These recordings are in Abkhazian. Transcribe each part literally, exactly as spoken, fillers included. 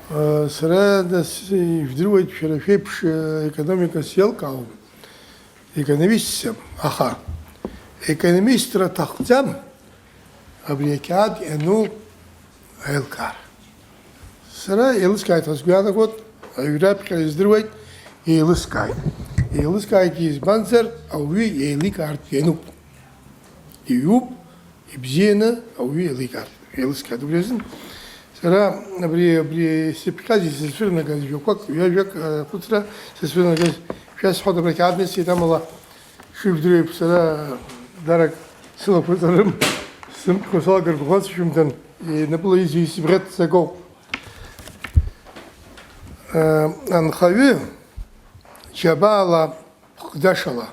Сара нас ижәдыруеит, шәара шәеиԥш, э, економика сзеилкаауам, економист сым, аха економистра аҭахӡам абри ақьаад иану аилкаара. Сара еилыскааит ҳәа сгәы иаанагоит, аҩраԥхьара издыруеит, еилыскааит. Еилыскааит, избанзар, ауаҩы еиликаартә иануп. Иҩуп, ибзианы ауаҩы еиликаартә, еилыскааит. Убри азын сара абри, абри сыԥхьаз исызцәырнагаз жәақәак, ҩажәак, э, хәыцра сызцәырнагаз шәасҳәоит, абрахь ааднысит, амала шыжәдыруеиԥш, сара дарак сылақәа ҵарым, сымшқәа салагар гәаӷәас шәымҭан, инапыла изҩыз исыбӷьаҵәӡагоуп. Э, анхаҩы џьабаала, хәдашала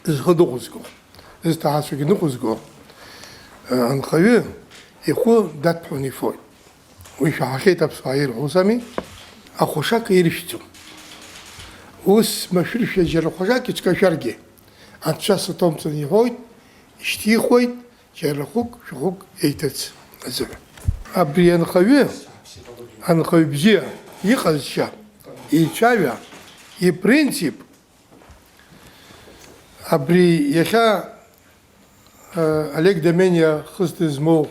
зхы ныҟәызго, зҭаацәагьы ныҟәызго, э, анхаҩы ихәы даҭәҳәаны ифоит. Уи шәаҳахьеит аԥсуаа ирҳәо, ус ами, ахәашак ирышәӡом. Ус машәыршәа џьара хәашак ицәкашәаргьы, анцәа саҭомҵан иҳәоит, ишьҭихуеит, џьара хәык, шәахәык еиҭыҵ азыҳәан. Абри анхаҩы, анхаҩ бзиа, иҟазшьа, ицәаҩа, ипринцип, абри иахьа, э, Олег Домениа хыс дызмоу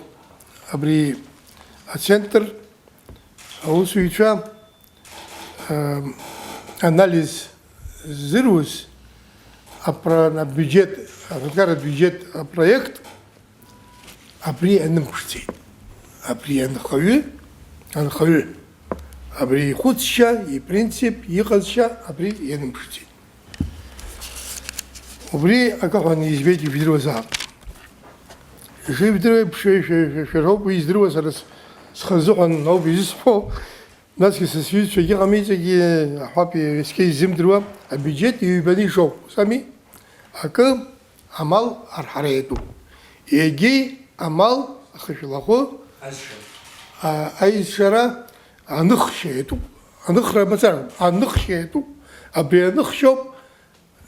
абри ацентр аусзуҩцәа, э, анализ ззыруз апра-, абиуџьет, аҳәынҭқарратә биуџьет апроект абри ианымԥшӡеит. Абри анхаҩы, анхаҩы, абри ихәыцшьа, ипринцип, иҟазшьа абри ианымԥшӡеит. Убри акы ҳәа избеит, ижәдыруазаап. Ишыжәдыруа еиԥш, шәа-, шәа-, шәа-, шәара ауп уи издыруа, сара с-, схы азыҳәан ауп изысҳәо. Насгьы са сҩызцәагьы ыҟами, иҵегьы аҳәап, ицқьа изымдыруа, абиуџьет ҩбаны ишоуп, ус ами? Акы амал арҳара иатәуп. Егьи амал ахышәалахәы, а, аизшара аныхшьа иатәуп. Аныхра мацара, аныхшьа иатәуп. Абри аныхшьоуп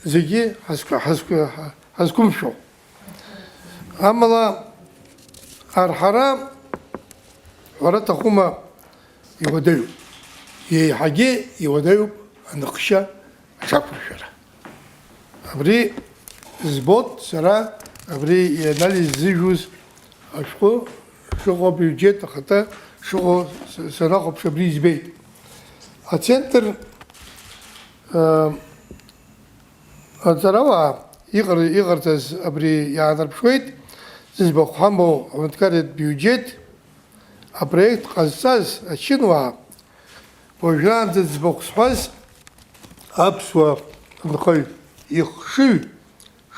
зегьы ҳазқәа-, ҳазқәа-, ҳа-, ҳазқәымшәо. Амала арҳара, ҳәара аҭахума, иуадаҩуп. Еиҳагьы иуадаҩуп аныхшьа аҽақәыршәара. Абри збоит сара, абри ианализ зыжәуз ашәҟәы шыҟоу, абиуџьет ахаҭа шыҟоу с-, санахәаԥш, абри избеит. Ацентр, э, аҵарауаа иҟар-, иҟарҵаз абри иаанарԥшуеит, зыӡбахә ҳамоу аҳәынҭқарратә биуџьет апроект ҟазҵаз ачынуаа, уажәраанӡа зыӡбахә зҳәаз аԥсуа нхаҩ ихшыҩ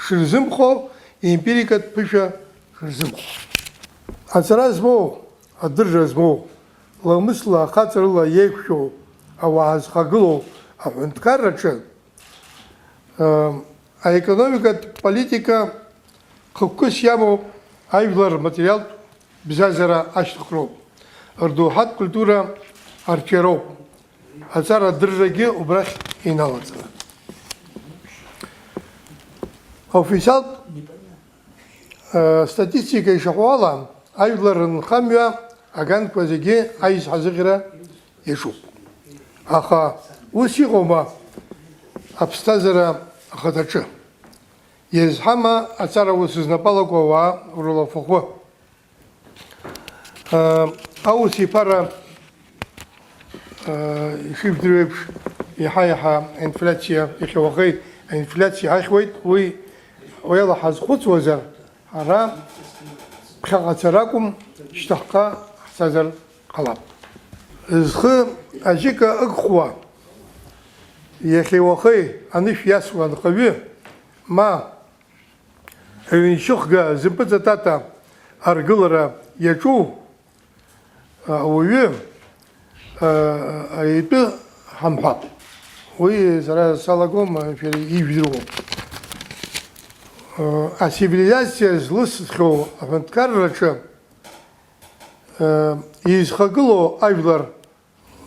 шырзымхо, емпирикатә ԥышәа шырзымхо. Аҵара змоу, адырра змоу, ламысла, ахаҵарыла еиқәшәоу ауаа зхагылоу аҳәынҭқарраҿы, ыы, аекономикатә политика хықәкыс иамоу ажәлар рматериалтә бзазара ашьҭыхроуп, рдоуҳатә культура арҿиароуп, аҵара адыррагьы убрахь иналаҵаны. Официалтә, э, статистика ишаҳәо ала, ажәлар рынхамҩа аганқәа зегьы аизҳазыӷьара иаҿуп. Аха ус иҟоума аԥсҭазаара ахаҭаҿы? Иазҳама аҵара ус знапы алаку ауаа рулафахәы? Аус иԥара, ишыжәдыруа еиԥш, иаҳа-иаҳа аинфляциа, иахьа уахеи аинфляциа ҳахьуеит, уи уеила ҳазхәыцуазар, ҳара ԥхьаҟа цара акәым, шьҭахьҟа ҳцазар ҟалап. Зхы аџьыка ықәхуа, иахьеи уахеи анышә иасуа анхаҩы, ма Аҩыншьыхга зымпыҵатата аргылара иаҿу ауаҩы, а, итәы ҳамҳәап. Уи сара салагом, шәара ижәдыруоуп. А, асивилизациа злысхьоу аҳәынҭқарраҿы, а, изхагылоу ажәлар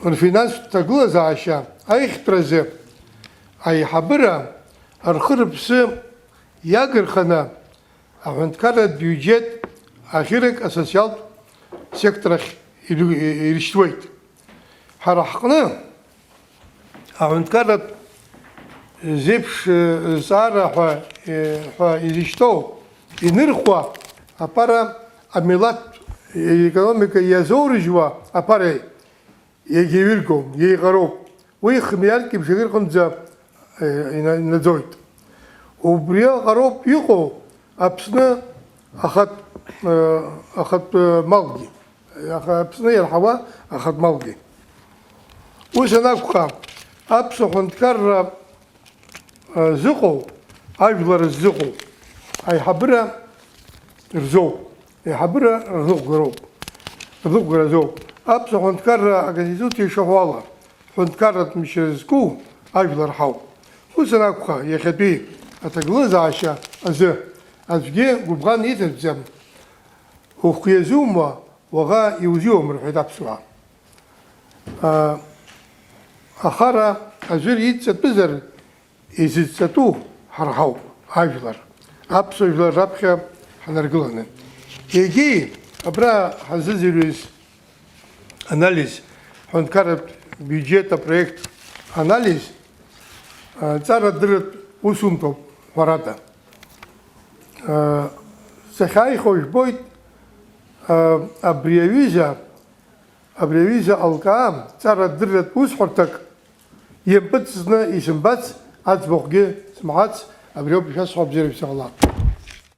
рфинанстә ҭагылазаашьа аиӷьтәразы аиҳабыра рхы-рыԥсы иагырханы аҳәынҭқарратә биуџьет ахьырак асоциалтә сектор ахь иры-, ирышьҭуеит. Ҳара ҳҟны аҳәынҭқарратә зеиԥш, э, зҵаара ҳәа, э, ҳәа изышьҭоу, инырхуа аԥара амилаҭтә економика иазоурыжьуа аԥара иагьаҩыргом, иеиҟароуп. Уи хмиарки бжаки рҟынӡа, э, ина-, инаӡоит. Убри аҟароуп иҟоу Аԥсны ахатә, э, ахатә, э, малгьы, аха Аԥсны иарҳауа ахатә малгьы. Ус анакәха, аԥсуа ҳәынҭқарра, э, зыҟоу, ажәлар ззыҟоу аиҳабыра рзоуп, аиҳабыра рныҟәгароуп, рныҟәгаразоуп. Аԥсуа ҳәынҭқарра аконституциа ишаҳәо ала, ҳәынҭқарратә мчра зқәу ажәлар ҳауп. Ус анакәха, иахьатәи аҭагылазаашьа азы аӡәгьы гәыбӷан иҭаӡам, ухы иазумуа, уаӷа иузиуам, рҳәеит аԥсуаа. А, ахара аӡәыр идҵатәызар, изыдҵатәу ҳара ҳауп, ажәлар, аԥсуа жәлар раԥхьа ҳнаргыланы. Егьи, абра ҳазыӡырҩыз анализ, ҳәынҭқарратә биуџьет апроект анализ, а, ҵарадырратә усумҭоуп, ҳәарада. А, сахьааихьоу жәбоит, а, абри аҩыза, абри аҩыза алкаа ҵарадырратә усҳәарҭак иампыҵҵны исымбац, аӡбахәгьы сымҳац, абриоуп ишәасҳәо, абзиара шәзаҳалап.